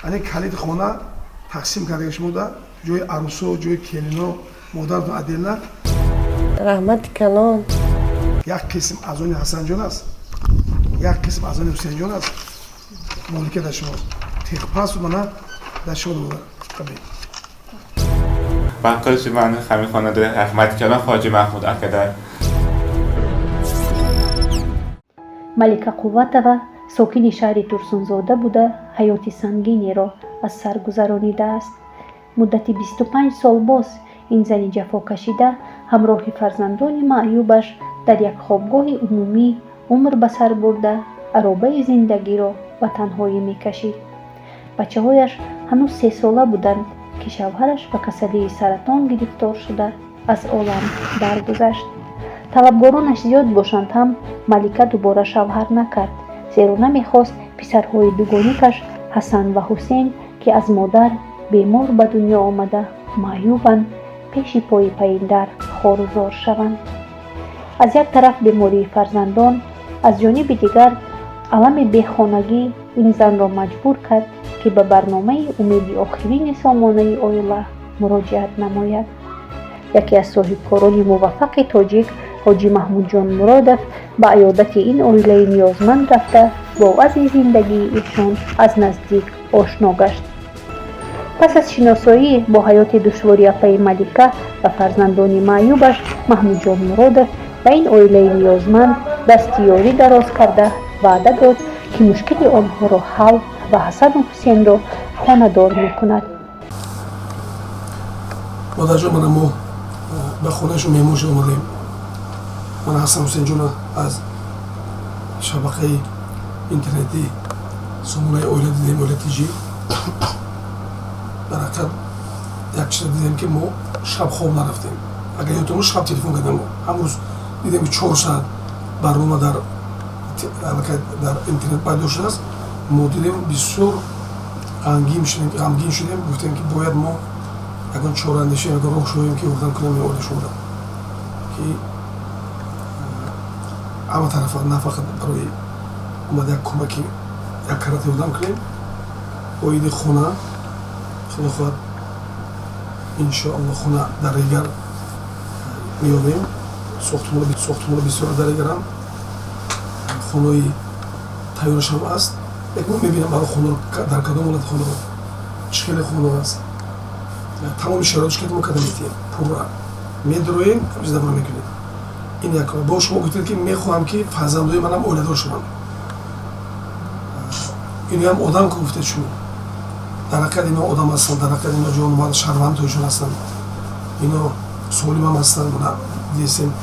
Ани калиди хона тақсим кардаги шумо да ҷои арӯсо, ҷои келино, модаратон отдельно. Раҳмати калон. Як қисм аз они Ҳасанҷон аст, як қисм аз они Ҳусейнҷон аст. Моликият дар шумост. Техпаспорт мана дар шумо дода. Баққоши ман ҳамин хонада раҳмати калон Хоҷи Маҳмуд акадар. Малика Қувватова сокини шаҳри Турсунзода буда, ҳаёти сангинеро аз сар гузаронидааст. Муддати 25 сол боз ин зани ҷафокашида ҳамроҳи фарзандони маъюбаш дар як хобгоҳи умумӣ умр ба сар бурда, аробаи зиндагиро ба танҳоӣ мекашид. Бачаҳояш ҳанӯз 3 сола буданд, ки шавҳараш ба касалии саратон гирифтор шуда, аз олам даргузашт. Талабгоронаш зиёд бошанд ҳам, Малика дубора шавҳар накард, зеро намехост писарҳои дугоникаш Ҳасан ва Ҳусейн, ки аз модар бемор ба дунё омада маъюбанд, пеши пои паиндар хорузор шаванд. Аз як тараф бемории фарзандон, аз ҷониби дигар алами бехонагӣ ин занро маҷбур кард, ки ба барномаи умеди охирини сомонаи оила муроҷиат намояд. Яке аз соҳибкорони муваффақи тоҷик, Ҳоҷӣ Маҳмудҷон Муродов, ба аёдати ин оилаи ниёзманд рафта, бо вазъи зиндагии эшон аз наздик ошно гашт. Пас аз шиносоӣ бо ҳаёти душвори апаи Малика ва фарзандони маъюбаш, Маҳмудҷон Муродов ба ин оилаи ниёзманд дасти ёрӣ дароз карда, ваъда дод, ки мушкили онҳоро ҳал ва Ҳасану Ҳусенро хонадор мекунад. Модарҷон, мана мо ба хонаашон меҳмон шуда омадем. Мана Ҳасан Ҳусейнҷона аз шабақаи интернетӣ сомонаи оила дидем, Оила ТЖ. Дар ҳақиқат як чиза дидем, ки мо шаб хоб нарафтем. Агар ёдтон, шаб телефон кардем. Ҳамрӯз дидем, ки 4 соат барнома дар интернет пайдо шудааст. Мо дидем, бисёр ғамгин шудем. Гуфтем, ки бояд мо ягон чораандешем, ягон роҳ шоем, ки ёрдам кунем ин оила шуморо, ки ҳама тарафа, на фақат барои омада як кӯмаки як карат ёрдам кунем. Оиди хона, худо хоҳад, иншоалло, хона дар Регар меёбем. Сохтумоно бисёр дар Регарам хонаи тайёрашам аст. Як мо мебинам барои хонаро, дар кадом ҳолати хонаро, чӣ хеле хона аст, тамоми шароитш ки мо карда метиҳем, пурра медуроем, ҳамчиз мекунем. Ин як. Бо шумо гуфтед, ки мехоҳам, ки фарзандои манам оиладор шаванд. Иноам одам ку, гуфтед шумо. Дар ҳақиқат ино одам ҳастанд, дар ҳақиқат ино ҷонвар, шаҳрванд тоҷикон ҳастанд. Ино солимам ҳастанд, дидесем,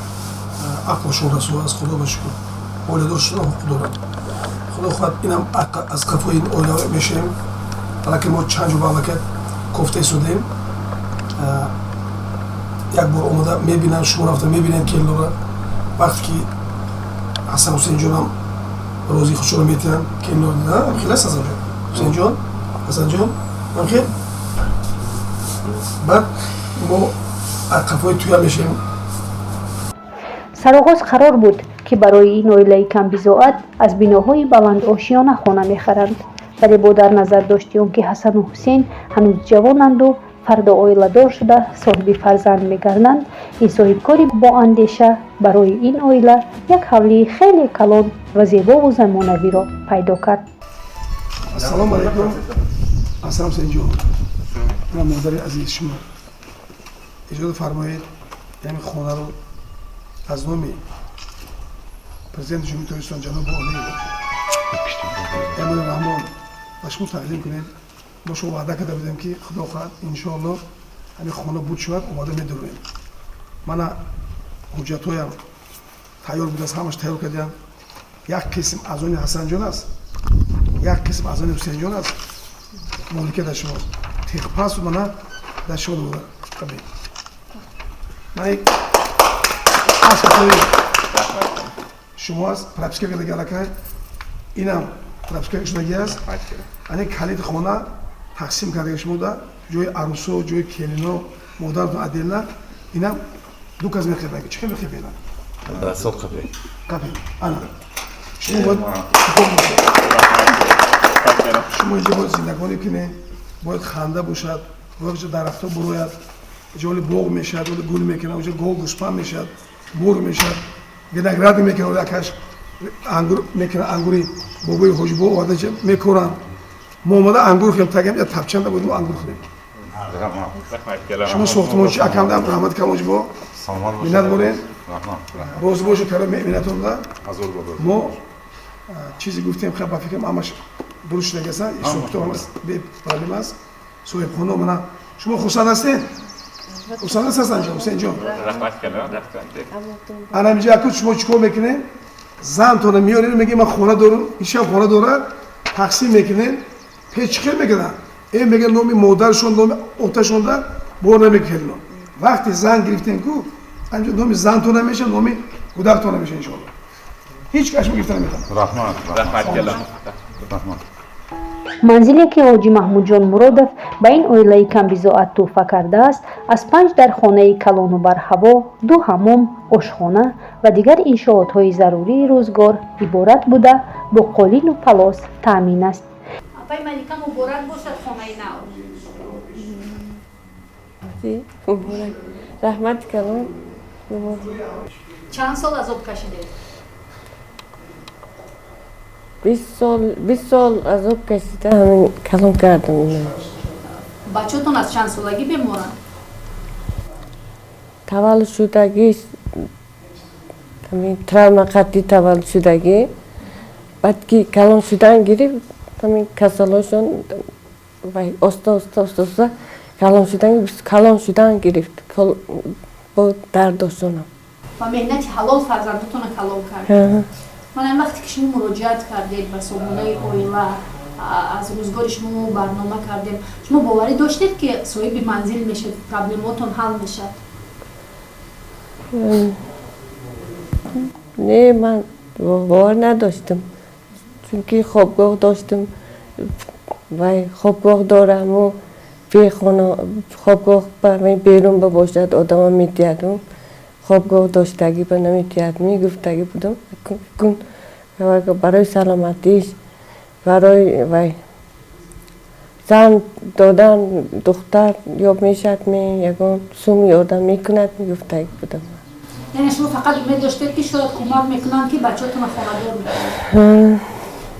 ақлшон расо аст, худо ба шукр, оиладор шудан ҳуқуқ доранд. Худо хоҳад, инам аз қафои ин оила мешавем. Аллакай мо чанд ҷо ба аллакай кофта истодем. Як бор омада мебинам, шумо рафта мебинед келинора. Вақте ки Ҳасан Ҳусейнҷонам розии худшонро метиҳанд, келинора хел аст. Ҳасанҷон, Ҳусейнҷон, Ҳасанҷон, хел баъд мо аз қафои туя мешавем. Сароғоз қарор буд, ки барои ин оилаи камбизоат аз биноҳои баландошиёна хона мехаранд, вале бо дар назар дошти он ки Ҳасану Ҳусейн ҳанӯз ҷавонанду фардо оиладор шуда, соҳиби фарзанд мегарданд, ин соҳибкори боандеша барои ин оила як ҳавлии хеле калон ва зебову замонавиро пайдо кард. Ассалому алайкум, Ҳасан Ҳусейнҷон. Ман модари азиз шумо, иҷоза фармоед, яъне хонаро аз номи Президенти Ҷумҳурии Тоҷикистон ҷаноби олӣ Эмомалӣ Раҳмон ба шумо тақдим кунем. Мо шумо ваъда карда будем, ки худо хоҳад, иншоалло, ҳамин хона буд шавад, омода медуроем. Мана ҳуҷҷатҳоям тайёр будааст, ҳамаш тайёр кардиам. Як қисм аз они Ҳасанҷон аст, як қисм аз они Ҳусейнҷон аст. Моликият дар шумост. Техпаспорт мана дар шумо дода. Мана паспортҳои шумо аст, прописка кардаги аллакай. Инам прописка шудаги аст. Ани калиди хона тақсим кардаги шумо да ҷои арӯсо, ҷои келино, модаратон отдельно. Инам ду кас мехебаги. Чӣ хел мехебена? Расол қапе. Қапе. Ана шумо бояд. Шумо инҷо бояд зиндагонӣ кунед, бояд ханда бошад, бояд ҷо дарахтҳо бурояд, инҷо оли боғ мешавад, оли гул мекунад, онҷо гов гӯспанд мешавад, мурғ мешавад, виноград мекунад, оли акаш ангур мекунад, ангури бобои ҳоҷибо оварда мекоранд. Мо омада ангур хӯрем, тагам я тапчанда буд, мо ангур хӯрем. Шумо сохтмончи акамдам раҳмат калон ҳоҷибо, миннат борем, розӣ бошед кара миннатонда. Мо чизе гуфтем, хай ба фикрам ҳамаш дуруст шудагиаст, ҳисобкитоб ҳамаш бепроблем аст. Соҳибхона мана шумо хурсанд ҳастед? Хурсанд аст Ҳасанҷон, Ҳусейнҷон? Ана инҷа аку шумо чӣ кор мекунед? Зантона меоред, мегӯед ман хона дорам, ишам хона дорад, тақсим мекунед, пеш чӣ хел мекунанд? Э мегӯяд номи модаршон, номи оташонда бор намекунед. Вақте зан гирифтем ку, ҳамҷо номи зантона мешавад, номи кӯдактона мешавад иншоалло. Ҳеҷ кас шумо гирифта наметавонад. Раҳмат, раҳмат. Манзиле ки ҳоҷи Маҳмудҷон Муродов ба ин оилаи камбизоат тӯҳфа кардааст, аз панҷ дар хонаи калону барҳаво, ду ҳаммом, ошхона ва дигар иншоотҳои зарурии рӯзгор иборат буда, бо қолину палос таъмин аст. Апаи Малика, муборак бошад хонаи нав. Муборак, раҳмат калон. Чанд сол азоб кашидед? 20 сол, 20 сол азоб кашида ҳамин калон кардам. Бачаотон аз чанд солагӣ беморанд? Таваллуд шудагӣ ҳамин травма қатъӣ таваллуд шудагӣ, баъд ки калон шудан гирифт, ҳамин касалошон оста оста оста оста калон шудан гирифт бо дардошонам. Ба меҳнати ҳалол фарзандотонро калон кард. Мана вақте ки шумо муроҷиат кардед ба сомонаи оила, аз рӯзгори шумо мо барнома кардем, шумо боварӣ доштед, ки соҳиби манзил мешавед, проблемотон ҳал мешавад? Не, ман бовар надоштам, чунки хобгоҳ доштам, вай хобгоҳ дораму бехона хобгоҳ берун ба бошад, одамо медиҳаду хобгоҳ доштагӣ ба наметиҳад мегуфтагӣ будам. Кун барои саломатиш, барои вай зан додан, духтар ёб мешавад, ме ягон сум ёрдам мекунад мегуфтагӣ будам. Яъне шумо фақат умед доштед, ки шояд кӯмак мекунанд, ки бачаотонро хонадор мекунанд,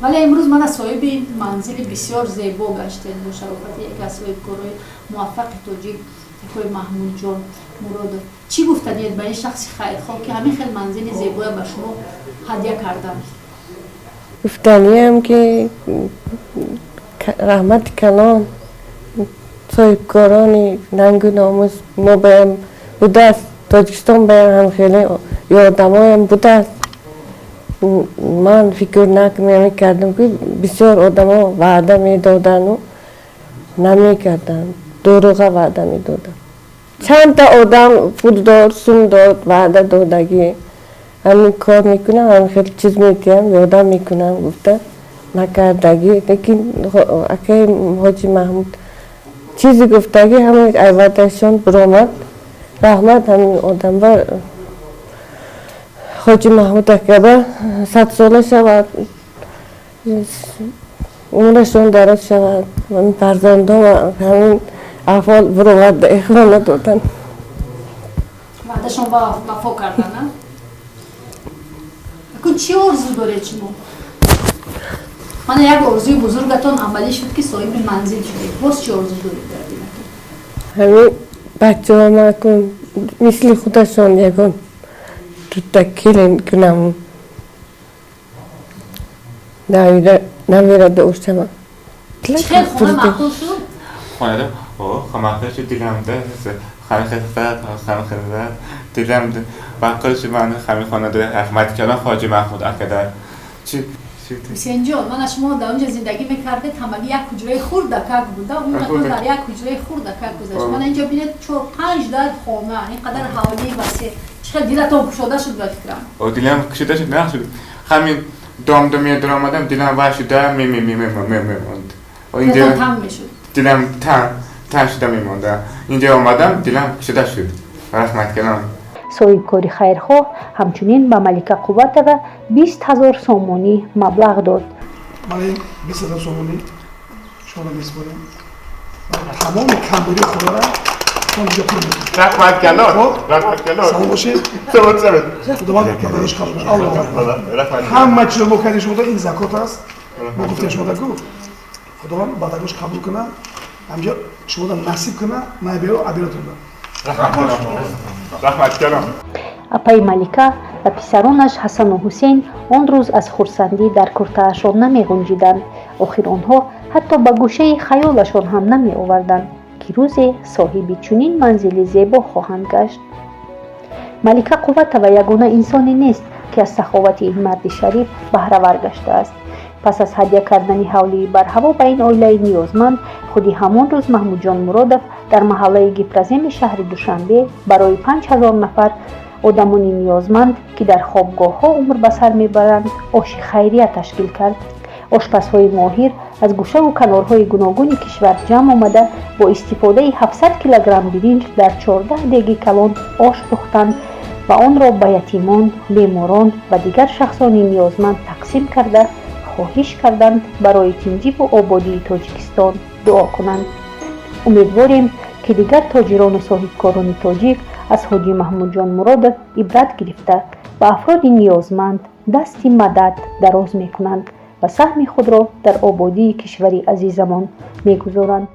вале имрӯз мана соҳиби манзили бисёр зебо гаштед бо шарофати яке аз соҳибкорои муваффақи тоҷик, акои Маҳмудҷон Муродов. Чӣ гуфтаниед ба ин шахси хайрхоҳ, ки ҳамин хел манзили зебоя ба шумо ҳадя карданд? Гуфтаниям, ки раҳмати калон соҳибкорони нангу номус мо баям будааст, Тоҷикистон баям ҳам хеле ёрдамоям будааст. Ман фикр намекардам, ки бисёр одамо ваъда медодану намекарданд, дурӯға ваъда медоданд. Чандта одам пулдор, сумдор ваъда додагӣ, ҳамин кор мекунам, ҳамин хел чиз медиҳам, ёрдам мекунам гуфта накардагӣ. Лекин акаи ҳоҷи Маҳмуд чизе гуфтагӣ, ҳамин айвадашон биромад. Раҳмат ҳамин одамба, ҳоҷи Маҳмуд акаба, садсола шавад, умрашон дароз шавад. Фарзандон ҳамин аҳвол биромад, хона додан. Ваъдашон вафо кардан. Акун чӣ орзу доред шумо? Мана як орзуи бузургатон амалӣ шуд, ки соҳиби манзил шудед. Боз чӣ орзу доред дар дилатон? Ҳамин бачаҳо кун мисли худашон ягон дута келин кунам, навира доштам. Хел хона маъқул шуд? Хонада маъқул шуд, диламда ҳамин хел дилам маъқул шуд. Ман ҳамин хонада раҳмати калон ҳоҷи Маҳмуд акадар чи. Ҳусейнҷон, мана шумо дар онҷо зиндагӣ мекардед, ҳамагӣ як ҳуҷраи хурдакак буда, умратон дар як ҳуҷраи хурдакак гузашт. Мана инҷо бинед, чор панҷ дар хона, ин қадар ҳавлии васеъ. Чӣ хел дилатон кушода шуд ба фикрам? Дилам кушода шуд, на шуд, ҳамин домда медаромадам, дилам вай шуда мемонд. Дилатон танг мешуд? Дилам танг шуда мемонда. Инҷо омадам, дилам кушода шуд, раҳмат калон. Соҳибкори хайрхоҳ ҳамчунин ба Малика Қувватова 20 000 сомонӣ маблағ дод. Мана ин 20 000 сомонӣ шуморо месупорем. Тамоми камбудии худора шумо инҷо пур мекунед. Раҳмат калон. Хуб. Раҳмат калон. Салом бошед. Салом, салом. Худованд бадагош қабул кунад. Аллоҳу акбар. Раҳмат. Ҳама чизро мо кардем шумо, ин закот аст. Мо гуфтем шумо ку, Худованд бадагош қабул кунад, ҳамҷо шумода насиб кунад, найберо абиротонда. Раҳмат калон. Апаи Малика ва писаронаш Ҳасану Ҳусейн он рӯз аз хурсандӣ дар куртаашон намеғунҷиданд. Охир онҳо ҳатто ба гӯшаи хаёлашон ҳам намеоварданд, ки рӯзе соҳиби чунин манзили зебо хоҳанд гашт. Малика Қувватова ягона инсоне нест, ки аз саховати ин марди шариф баҳравар гаштааст. Пас аз ҳадя кардани ҳавлии барҳаво ба ин оилаи ниёзманд, худи ҳамон рӯз Маҳмудҷон Муродов дар маҳаллаи Гипроземи шаҳри Душанбе барои 5000 нафар одамони ниёзманд, ки дар хобгоҳҳо умр ба сар мебаранд, оши хайрия ташкил кард. Ошпазҳои моҳир аз гӯшаву канорҳои гуногуни кишвар ҷамъ омада, бо истифодаи 700 килограмм биринҷ дар 14 деги калон ош пухтанд ва онро ба ятимон, беморон ва дигар шахсони ниёзманд тақсим карда, хоҳиш карданд барои тинҷиву ободии Тоҷикистон дуо кунанд. Умедворем, ки дигар тоҷирону соҳибкорони тоҷик аз ҳоҷӣ Маҳмудҷон Муродов ибрат гирифта, ба афроди ниёзманд дасти мадад дароз мекунанд ва саҳми худро дар ободии кишвари азизамон мегузоранд.